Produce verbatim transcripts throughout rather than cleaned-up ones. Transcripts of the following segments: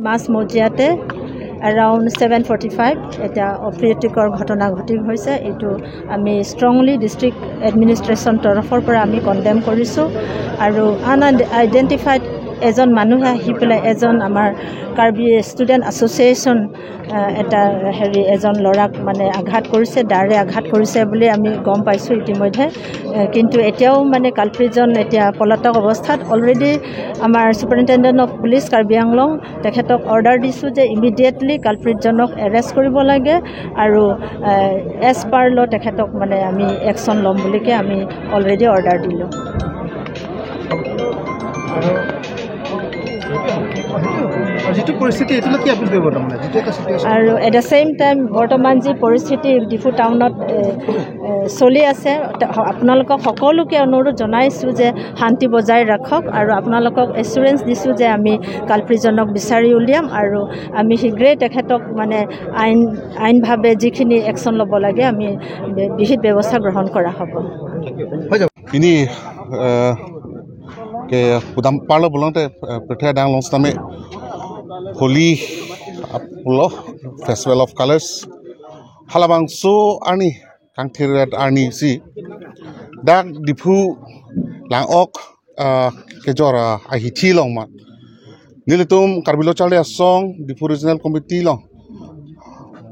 মাছ মজিয়াতে around seven forty five এতিয়া অপ্ৰীতিকৰ ঘটনা ঘটি হৈছে। এইটো আমি ষ্ট্ৰংলি ডিষ্ট্ৰিক্ট এডমিনিষ্ট্ৰেশ্যন তৰফৰ পৰা আমি কণ্ডেম কৰিছোঁ। আৰু আন আইডেণ্টিফাইড এজন মানুহে আহি পেলাই এজন আমাৰ কাৰ্বি ষ্টুডেণ্ট এছ'চিয়েশ্যন এটা হেৰি এজন ল'ৰাক মানে আঘাত কৰিছে, দাৰে আঘাত কৰিছে বুলি আমি গম পাইছোঁ ইতিমধ্যে। এ, কিন্তু এতিয়াও মানে কালপ্ৰিটজন এতিয়া পলাতক অৱস্থাত। অলৰেডি আমাৰ ছুপাৰিণ্টেণ্ডেণ্ট অফ পুলিচ কাৰ্বি আংলং তেখেতক অৰ্ডাৰ দিছোঁ যে ইমিডিয়েটলি কালপ্ৰিটজনক এৰেষ্ট কৰিব লাগে আৰু এজ পাৰ ল তেখেতক মানে আমি একশ্যন ল'ম বুলিকে আমি অলৰেডি অৰ্ডাৰ দিলোঁ। আৰু যিটো পৰিস্থিতি, এইটোলৈ কি আপিল কৰিব তাৰমানে, যিটো এটা চিটুৱেশ্যন? আৰু এট দ্য ছেইম টাইম বৰ্তমান যি পৰিস্থিতি ডিফু টাউনত এ, এ, চলি আছে, তে-, আপোনালোকক সকলোকে অনুৰোধ জনাইছোঁ যে শান্তি বজাই ৰাখক আৰু আপোনালোকক এচুৰেঞ্চ দিছোঁ যে আমি কালপ্ৰিটজনক বিচাৰি উলিয়াম আৰু আমি শীঘ্ৰেই তেখেতক মানে আইন আইনভাৱে যিখিনি একশ্যন ল'ব লাগে আমি বে- বিহিত ব্যৱস্থা গ্ৰহণ কৰা হ'ব। Ini eh, ke pudam parlo bolong te eh, pethe dang long sitame Holi ap- lo Festival of Colors. Halabangso arni kangthir arni si dak Diphu lang-ok eh, kejor eh, ahithi long ma. Nelitum Karbi Lo Charli Asong Diphu Regional Committee long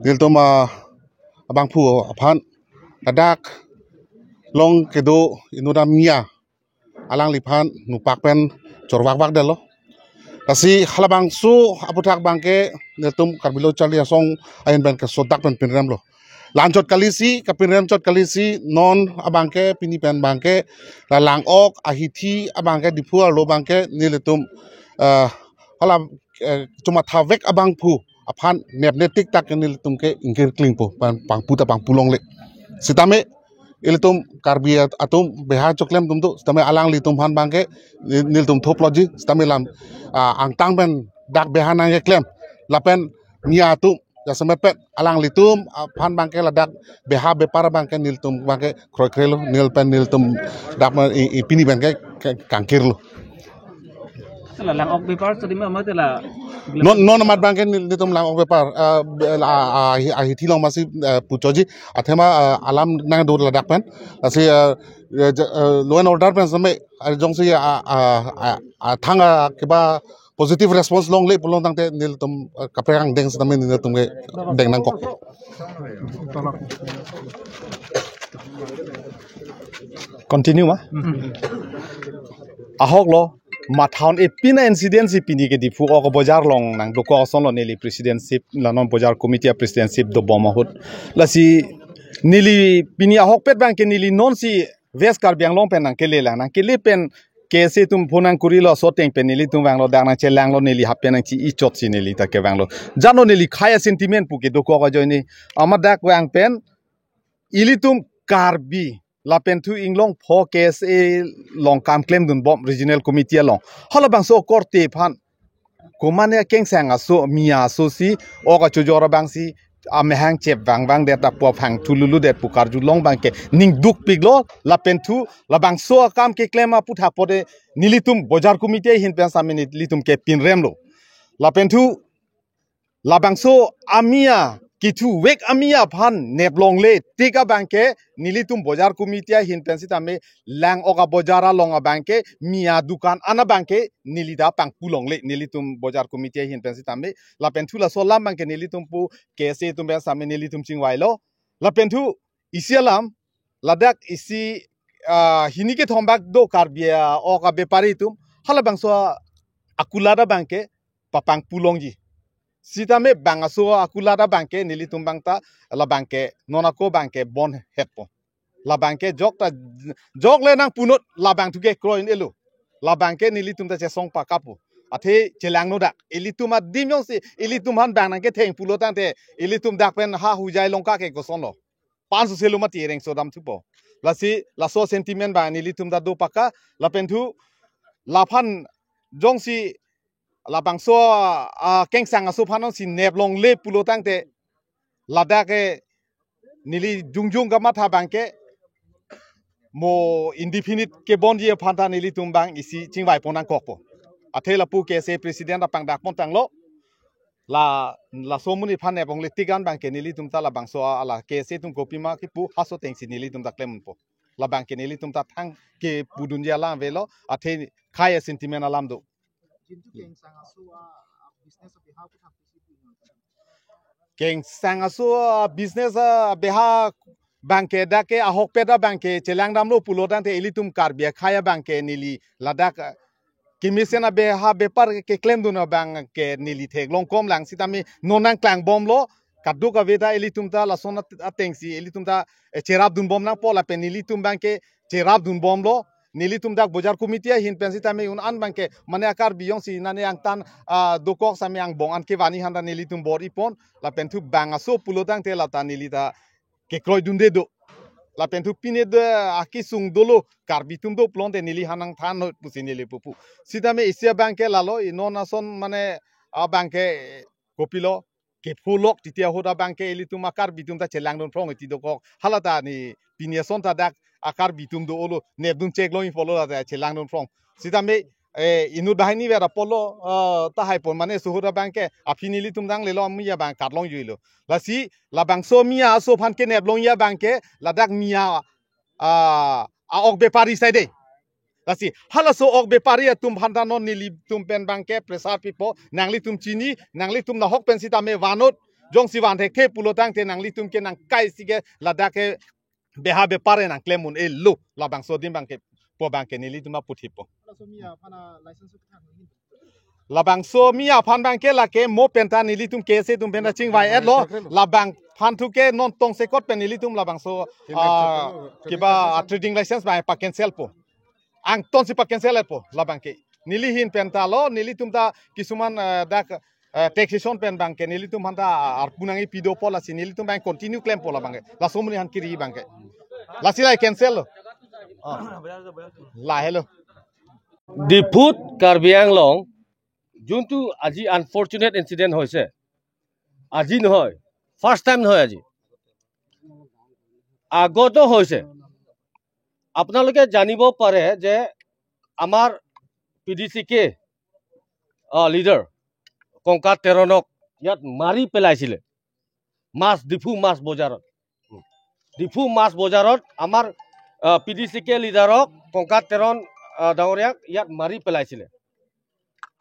nelitum eh, abangphu aphan ladak long kedo inut amia alangliphan nupak pen chorvakvak detlo. Lasi halabangso aputhak abangke nelitum Karbi Lo Charli Asong ahin pen kesodak pen pinremlo. Lanchot kali si, kapinrem chot kali si, non abangke, pini pen abangke, la lang-ok ahithi abangke, Diphu arlo abangke nelitum eh, hala eh, chomathavek abangphu aphan nepnetik tak nelitum ke ingkir klingpo, pang- pangpu ta pangpu longle. Sitame ilitum Karbi at- atum beha choklem atum tu, sitame alanglitum aphan abangke ni- nelitum thoploji, sitame lam ah, angtang pen dak beha nangkeklem lapen mia atum jasemet pen alanglitum aphan abangke ladak beha bepar abangke nelitum abangke kroikrelo, nel pen nelitum dak ma i- i- pini pen ke ke- kangkirlo. Sila lang-ok bepar tadi ma mate la Non non amat abangke nel- nelitum lang-ok bepar ah, be- la- ah, ahi- ahithi long masi ah, puchoji athema ah, alam nangdo ladak pen. Lasi ah, eh, ja- eh, law and order pen sitame ah, jongsi ah, ah, ah, ah, thang ah, keba positive response longle pulo tangte nelitum ah, kaprek angdeng sitame nelitum ke deng nangkok. Continue ma? Ahok lo, mathaun epina incident si pini ke Diphu ok bojar long nangdokok ason lo neli presidentship, la non bojar committee presidentship dobom ahut. Lasi neli pini ahokpet abangke neli non si West Karbi Anglong pen nangkele lang, nangkele pen K S A atum phone nangkurilo, so ateng pen nelitum vanglo, dak nangchelanglo, neli hap pen nangchi-i chot si neli ta kevanglo. Jano neli khei asentiment pu kedokok ajoine, amat dak vang pen ilitum Karbi lapen thu inglong pho K S A along kam klemdunbom regional committee along. Halabangso korte aphan komatne akengsang aso, mia aso si, ok achojor abang si amahang chepvangvang det, apo aphang thululu det pu karjulong abangke ning dukpiklo. Lapen thu labangso akam keklem aputhak pote nelitum bojar committee ahin pen sitame nelitum ke pinremlo. Lapen thu labangso amia, kethuvek amia aphan neplongle tik abangke nelitum bojar committee ahin pen sitame lang-ok abojar along abangke mia dukan an abangke neli ta pangpulongle, nelitum bojar committee ahin pen sitame. Lapen thu laso alam abangke nelitum pu K S A atum pen sitame nelitum chingvailo. Lapen thu isi alam, ladak isi ah, hini kethom bak do Karbi ah, ok abepari atum, halabangso akulat abangke papangpulongji. Sitame bang aso akulat abangke nelitum abang ta labangke non ako abangke bon hetpo. Labangke jok ta jok le nangpunot labang thu ke kroi un-elo. Labangke nelitum ta chesong pakapo. Athe chelangno dak. Ilitum adim jongsi ilitum aphan bang nangketheng pulo tangte ilitum dak pen ha Hojai Longka ke kosonlo. Pan su selu mati reng sodam thupo. Lasi laso sentiment abang nelitum ta do paka. Lapen thu laphan jongsi labangso ah, kengsang aso aphan si neplongle pulo tangte ladak ke neli jongjong kamatha abangke mo indefinite kebonji aphan ta nelitum abang isi chingvai pon nangkokpo. Athe lapu K S A president apangdak pon tanglo. La, laso amonit aphan nep longle tik an abangke nelitum ta labangso a-, ala K S A atum kopima kipu halaso atengsi nelitum ta klempo. Labangke nelitum ta thang kepudunji alam avelo, athe khei a-sentiment alam do. Jintu kengsang aso a, a business abeha aphuthak pusi pu non. Kengsang aso a business abeha abangke dak ke ahokpet abangke chelangdamlo pulo tangte ilitum Karbi akhei abangke neli ladak, ah, kemesen abeha bepar keklemdun abangke neli theklong komlang sitame non nangklangbomlo, kadokave ta ilitum ta lason at-, atengsi ilitum ta, eh, cherapdunbom nangpo lapen nelitum abangke cherapdunbomlo. Nelitum dak bojar committee ahin pen sitame un-an abangke mane a-Karbi jongsi nane angtan, ah, dokok sitame angbong an kevani aphan ta nelitum bor-ipon lapen thu bang aso pulo tangte lata neli ta kekroidunde do. Lapen thu pine de akesung dolo, Karbi atum do pulote neli aphan nangthan noi pusi neli pupo. Sitame isi abangke lalo, i non ason mane abangke kopilo, kepholok titi ahut abangke ilitum a-Karbi atum ta chelangdun phrong iti dokok. Hala ta ni pine ason ta dak a-Karbi atum do-olo, nepdun cheklong ipolo lata chelangdun phrong. Sitame, eh, inut banghini vera polo, eh, tahai pon mane suhut abangke, aphi nelitum danglelo, miya abang katlongjuilo. Lasi labangso miya aso aphan keneplongji abangke ladak miya, ah, a-ok bepari saide. Lasi halaso ok bepari atum aphan ta non nelitum pen abangke pressure pipo, nanglitum chini, nanglitum nahok pen sitame vannon, jongsi van thekthe pulo tangte nanglitum ke nangkaisi ke ladak ke beha bepar nangklem un-elo, labangso adim abangke, po abangke nelitum aphuthippo. Laso miya aphan a license kethang hin. Labangso miya aphan abangke lake mo pen ta nelitum K S A atum pen ta chingvai-etlo, labang aphan thu ke non tongsekot pen nelitum labangso, ah, kiba, ah, trading license abang pa-cancel po. Angtonsi pa-cancel-etpo labangke. Neli ahin pen ta lo, nelitum ta kisuman, eh, dak, eh, taxation pen abangke nelitum aphan ta arpu nangkepi dopo lasi nelitum abang continue klempo labangke. Laso amonit aphan kiri abangke. Lasi lahai cancel lo. Oh. Lahelo. ডিফুত কাৰ্বি আংলং যোনটো আজি unfortunate incident হৈছে, আজি নহয়, first time নহয় আজি, আগতো হৈছে। আপোনালোকে জানিব পাৰে যে আমাৰ পি ডি চি কে, আহ, লিডাৰ কংকা তেৰণক ইয়াত মাৰি পেলাইছিলে মাছ, ডিফু মাছ বজাৰত। ডিফু মাছ বজাৰত আমাৰ, আহ, পি ডি চি কে লিডাৰক, কংকা তেৰণ, আহ, ডাঙৰীয়াক ইয়াত মাৰি পেলাইছিলে।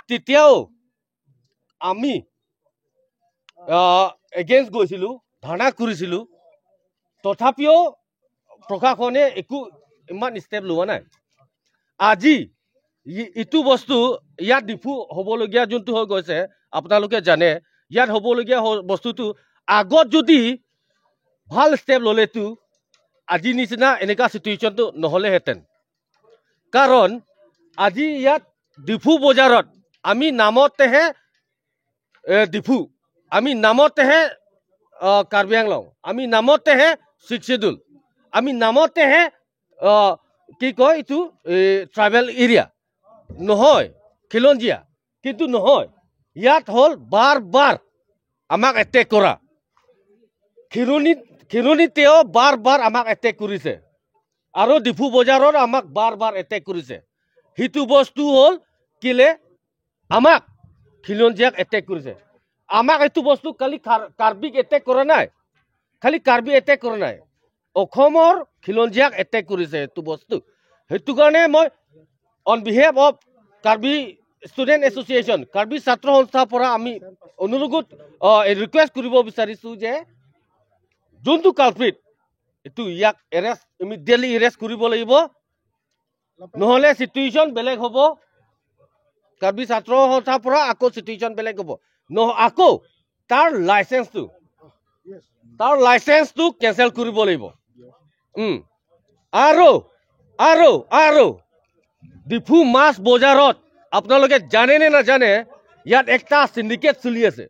তেতিয়াও আমি, আহ, এগেইনষ্ট গৈছিলো, ধৰ্ণা কৰিছিলো, তথাপিও প্ৰশাসনে একো ইমান ষ্টেপ লোৱা নাই। আজি ই-, ইটো বস্তু ইয়াত ডিফু হ'বলগীয়া যোনটো হৈ গৈছে, আপোনালোকে জানে, ইয়াত হ'বলগীয়া হ-, বস্তুটো আগত যদি ভাল ষ্টেপ ল'লেতো আজি নিচিনা এনেকা চিটুৱেশ্যনটো নহ'লেহেঁতেন। কাৰণ আজি ইয়াত ডিফু বজাৰত আমি নামতেহে, এ, ডিফু, আমি নামতেহে, আহ, কাৰ্বি আংলং, আমি নামতেহে ছিক্স শ্বিডিউল, আমি নামতেহে, আহ, কি কয় এইটো, এ, ট্ৰাইবেল এৰিয়া নহয়, খিলঞ্জীয়া, কিন্তু নহয়। ইয়াত হ'ল বাৰ বাৰ আমাক এটেক কৰা। খিৰণি, খিৰণিতেও বাৰ বাৰ আমাক এটেক কৰিছে আৰু ডিফু বজাৰত আমাক বাৰ বাৰ এটেক কৰিছে। সেইটো বস্তু হ'ল কেলে আমাক খিলঞ্জীয়াক এটেক কৰিছে। আমাক এইটো বস্তু খালি খাৰ-, কাৰ্বিক এটেক কৰা নাই, খালি কাৰ্বি এটেক কৰা নাই, অসমৰ খিলঞ্জীয়াক এটেক কৰিছে এইটো বস্তু। সেইটো কাৰণে মই on behalf of Karbi student association, Karbi ছাত্ৰ সন্থাৰ পৰা আমি অনুৰোধ, আহ, ৰিকুৱেষ্ট কৰিব বিচাৰিছো যে যোনটো কালপ্ৰিট, এইটো ইয়াক এৰেষ্ট, ইমিডিয়েটলি এৰেষ্ট কৰিব লাগিব, নহ'লে চিটুৱেশ্যন বেলেগ হ'ব। কাৰ্বি ছাত্ৰ সন্থাৰ পৰা আকৌ চিটুৱেশ্যন বেলেগ হ'ব। নহ-, আকৌ তাৰ লাইচেন্সটো, তাৰ লাইচেন্সটো কেঞ্চেল কৰিব লাগিব। উম। আৰু, আৰু, আৰু ডিফু মাছ বজাৰত আপোনালোকে জানে নে নাজানে, ইয়াত একটা চিণ্ডিকেট চলি আছে।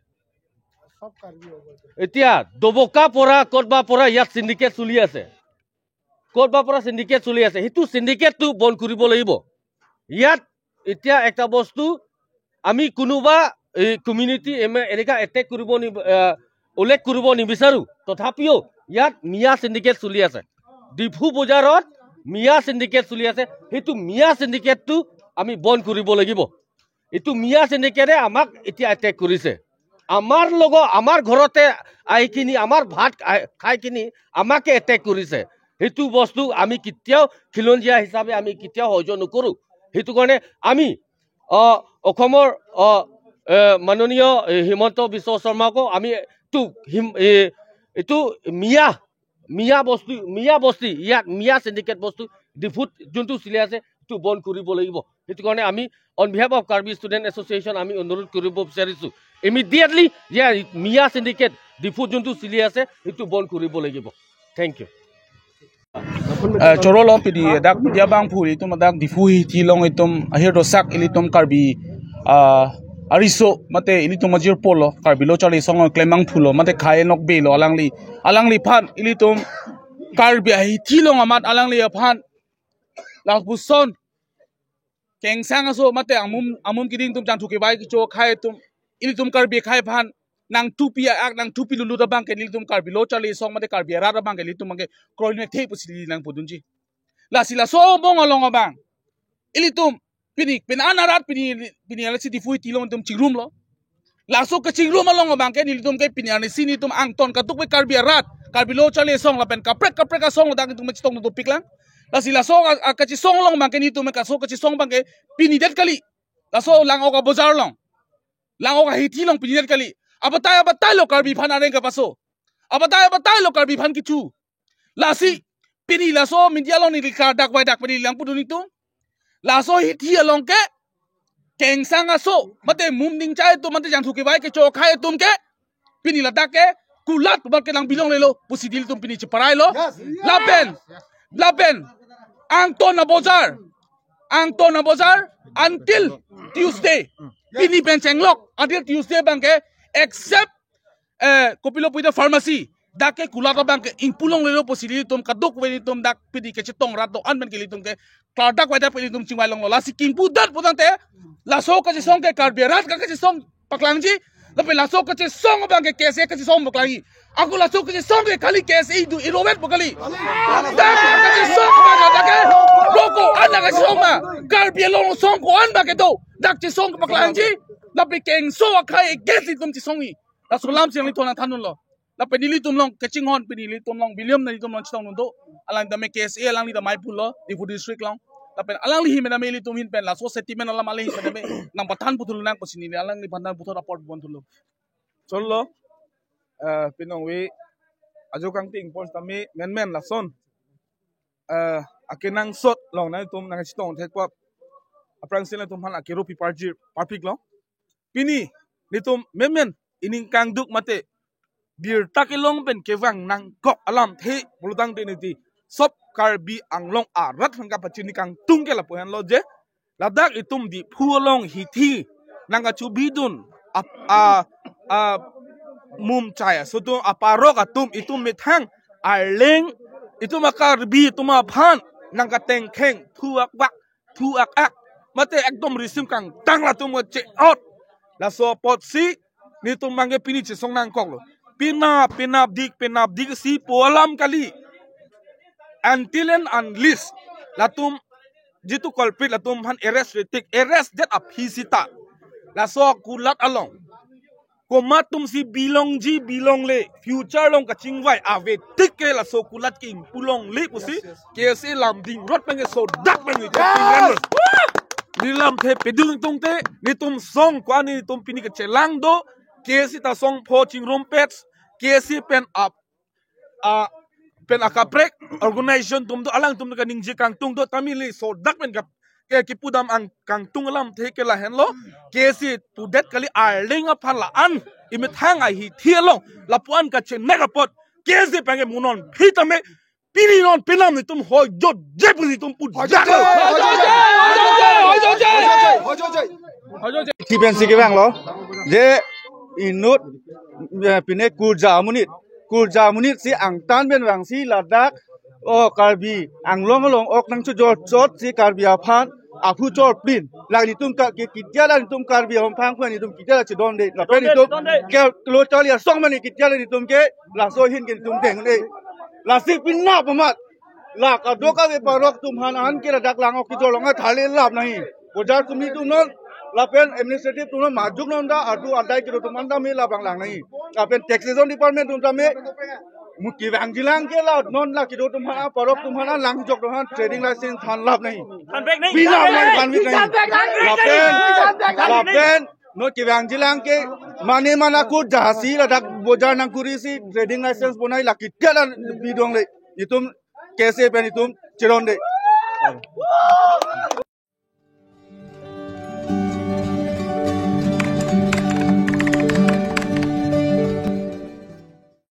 এতিয়া ডবকা পৰা, ক'তবা পৰা ইয়াত চিণ্ডিকেট চলি আছে, ক'তবা পৰা চিণ্ডিকেট চলি আছে। সেইটো চিণ্ডিকেটটো বন্ধ কৰিব লাগিব। ইয়াত এতিয়া একটা বস্তু, আমি কোনোবা এই কমিউনিটি এম-, এনেকা এটেক কৰিব নি-, আহ, উল্লেখ কৰিব নিবিচাৰো, তথাপিও ইয়াত মিয়া চিণ্ডিকেট চলি আছে। ডিফু বজাৰত মিয়া চিণ্ডিকেট চলি আছে। সেইটো মিয়া চিণ্ডিকেটটো আমি বন্ধ কৰিব লাগিব। এইটো মিয়া চিণ্ডিকেটে আমাক এতিয়া এটেক কৰিছে। আমাৰ লগৰ, আমাৰ ঘৰতে আহি কিনি, আমাৰ ভাত খাই, খাই কিনি আমাকে এটেক কৰিছে। সেইটো বস্তু আমি কেতিয়াও খিলঞ্জীয়া হিচাপে আমি কেতিয়াও সহ্য নকৰো। সেইটো কাৰণে আমি, আহ, অসমৰ, আহ, এ, মাননীয়, এ, হিমন্ত বিশ্ব শৰ্মাকো আমি এইটো হিম-, এ, এইটো মিয়া, মিয়া বস্তি, মিয়া বস্তি, ইয়াক মিয়া চিণ্ডিকেট বস্তু ডিফুত যোনটো চলি আছে, সেইটো বন্ধ কৰিব লাগিব। সেইটো কাৰণে আমি on behalf of Karbi Student Association আমি অনুৰোধ কৰিব বিচাৰিছো, ইমিডিয়েটলি যে মিয়া চিণ্ডিকেট ডিফুত যোনটো চলি আছে, সেইটো বন্ধ কৰিব লাগিব। Thank you. Eh, choro lo pidi dak media abangphu ilitum dak Diphu hithi along itum ahir dosak ilitum Karbi, ah, ariso mate ilitum ajir polo Karbi Lo Charli Asong klem abangphu lo mate khei nokbe lo alangli, alangliphan ilitum Karbi ahithi along amat alangliphan lapuson kengsang aso mate amum, amum kiding atum jangthu kevai kecho akhai atum, ilitum Karbi akhai aphan nangthupi a-ak, nangthupi lutlut abangke ilitum Karbi Lo Charli Asong mate Karbi arat abangke ilitum abangke kroinek the pusi neli nangpudunji. Lasi laso angbong along abang ilitum pini, pini an arat pini, pini alasi Diphu hithi along itum chingrum lo. Laso kachingrum along abangke nelitum ke pini arnisi nelitum angton kadokave Karbi arat, Karbi Lo Charli Asong lapen kaprek kaprek asong ladak itum chetong dopik lang. Lasi laso a, a kachesong along abangke nelitum ke laso kachesong abangke pini det kali. Laso Langkok abojar along, Langkok ahithi along pini det kali. Abatai abatai lo Karbi aphan areng kapaso. Abatai abatai lo Karbi aphan kecho. Lasi pini laso media along neli klardak vaidak pini neli nangpudun itum. Laso hithi along ke kengsang aso mate mum ningchai atum mate jangthu kevai kecho akhai atum ke pini ladak ke kulat atum ke nangbilong lelo pusi nelitum pini cheparai lo. Yes, yes. Lapen, lapen angton abojar, angton abojar until Tuesday. Pini pen chenglok until Tuesday abangke except, eh, kopilo puida pharmacy dak ke kulat abangke ingpulong lelo pusi nelitum kadokave nelitum dak pini kachetong rat do-an pen ke nelitum ke klardak vaidak pen nelitum chingvai longlo. Lasi kingpu det putangte laso kachesong ke Karbi arat ka kachesong paklangji. Lapen laso kachesong abangke K S A kachesong paklangji. Ako laso kachesong ke khali K S A idu irovet bo kali. Dak kachesong abang dak ke lo ko-an kachesong ma, Karbi along song ko-an abangke do, dak chesong paklangji. Lapen kengso akhai against itum chesongji. Laso alam si nangliphan nangthandunlo. Lapen nelitum along kachinghon pini nelitum along William nelitum along chetongdun do. Alangli tame K S A alangli ta mai pulo Diphu district along. Lapen alangli ahin tame ilitum ahin pen laso statement alam alangli ahin tame nangpathan puthot nang pusi neli alangliphan than puthot apor pon thulo. Cholo, eh, pinong we ajo kangting pon tame menmen lason, eh, akenangsot along nangtum nangchetong thek pap. Aphrangsi nangtumphan akeropi parjir parpik lo. Pini nelitum menmen ining kangduk mate birta kelong pen kevang nangkok alamthe pulotangte niti sop Karbi Anglong arat aphan kapachini kangtung ke lapu henlo je ladak itum Diphu along hithi nangkachobidun ap-, a, a, mum chai aso atum, aparok atum itum methang arleng itum a-Karbi atum aphan nangkatengkheng thu akbak thu ak-ak mate ekdom risim kangtang latum che-ot. Laso apotsi nelitum abangke pini chesong nangkoklo. Penap, penapdik, penapdik si pu alam kali. Until and unless latum jitu culprit latum aphan arrest retik, arrest det aphi sita laso kulat along komat atum si bilongji bilongle, future along kachingvai ave tik ke laso kulat ke ingpulongle pusi K S A lamding rot penge sodak penge. Yes! Neli lamthe pedun tungte nelitum song ko-an nelitum pini kachelang do, K S A ta song pho chingrumpet, K S A pen ap a, pen akaprek organization atum do, alangtum kaningje kangtung do, tame neli sodak pen kap-, ke kipudam ang kangtung alamthe ke lahenlo, K S A pudet kali arleng aphan la-an imethang ahithi along lapu-an kachenek apot K S A penge munon phi tame pini non penap nelitum hoi jot je puni nelitum pu. Hoi jot je, hoi jot je, hoi jot je, hoi jot je. Hoi jot je. Sipen si kevanglo je inut, eh, pine kurja amonit, kurja amonit si angtan pen vangsi ladak o Karbi Anglong along ok nangchojor chot si Karbi aphan aphu chor plin. Lake nelitum ka, ke, ketia la nelitum Karbi aphang aphan nelitum ketia la chedonde. Lapen nelitum ke Lo Charli Asong mane ketia la nelitum ke laso ahin ke nelitum deng un-e. Lasi penap amat la kadokave parok atum aphan an ke ladak Langkok kejor along tharle lap nahi. Bojar atum nelitum non Lapen administrative atum majok non ta adu adai kedo atum an tame labang lang nangji. Lapen taxation department atum tame mo kevangjilang ke la non la kedo atum an, parok atum an, lang jok atum an trading license thanlap nangji. Thanbek nangji. Pinlap nangji, thanbek nangji. Lapen, lapen non kevangjilang ke mane mana ko jahasi ladak bojar nangkurisi trading license bonai laki tiada bidong le. Itum kese pen itum chiron de.